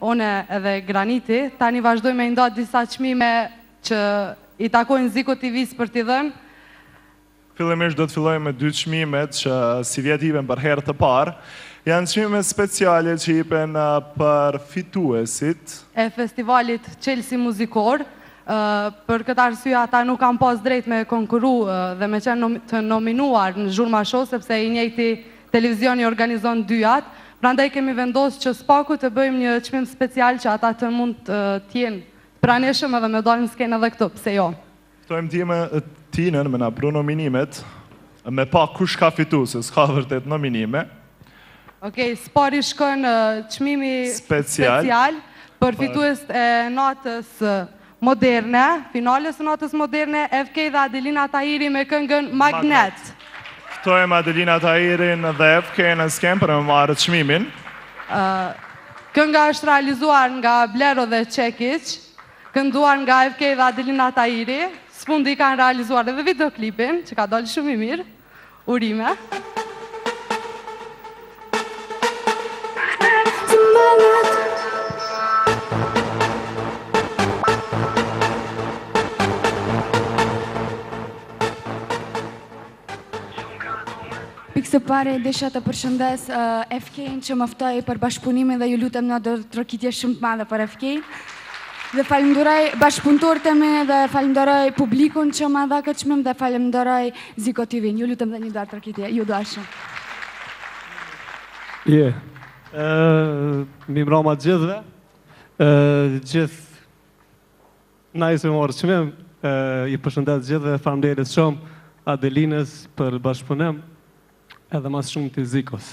Unë edhe Graniti, tani vazhdojmë me i nda disa çmime që i takojnë Ziko TV-së për t'i dhënë. Fillimisht do të fillojmë me dy çmimet që sivjet jipen për herë të parë. Janë çmime speciale që jipen për fituesit. E festivalit Çelësi Muzikor. Për këtë arsye ata nuk kanë pas drejt me konkuru dhe me qenë të nominuar në Zhurma Show sepse i njëjti televizion i organizon dyjat. Prandaj kemi vendosë që s'paku të bëjmë një çmim special që ata të mund të jenë të pranishëm edhe me dalë në skenë edhe këtu, pse jo. Ftojmë time Tinën me na pru nominimet, me pa kush ka fitu, se s'ka vërtet nominime. Okej, s'pari shkon çmimi special, special për fituesit e natës moderne, finales së natës moderne, FK dhe Adelina Tahiri me këngën Magnet. Ftojmë Adelina Tahirin dhe FK në skenë për me marrë çmimin. Kënga është realizuar nga Blero dhe Çekiç. Kënduar nga FK dhe Adelina Tahiri, së fundi kanë realizuar edhe videoklipin, që ka dalë shumë i mirë. Urime. Pikë së pari desha të përshëndes FK-in që më ftoi për bashkëpunimin dhe ju lutem një duartrokitje shumë të madhe për FK-in. Dhe falënderoj bashkëpunëtorët e mi dhe falënderoj publikun që më dha këtë çmim dhe falënderoj Ziko TV-n. Ju lutem dhe një duartrokitje. Ju dua shumë. Je. Ë, mirëmbrëma të gjithëve. Ë, gjithë Nice me marrë çmim, i përshëndes të gjithëve, faleminderit shumë Adelinës për bashkëpunim, edhe ma së shumti Zikos.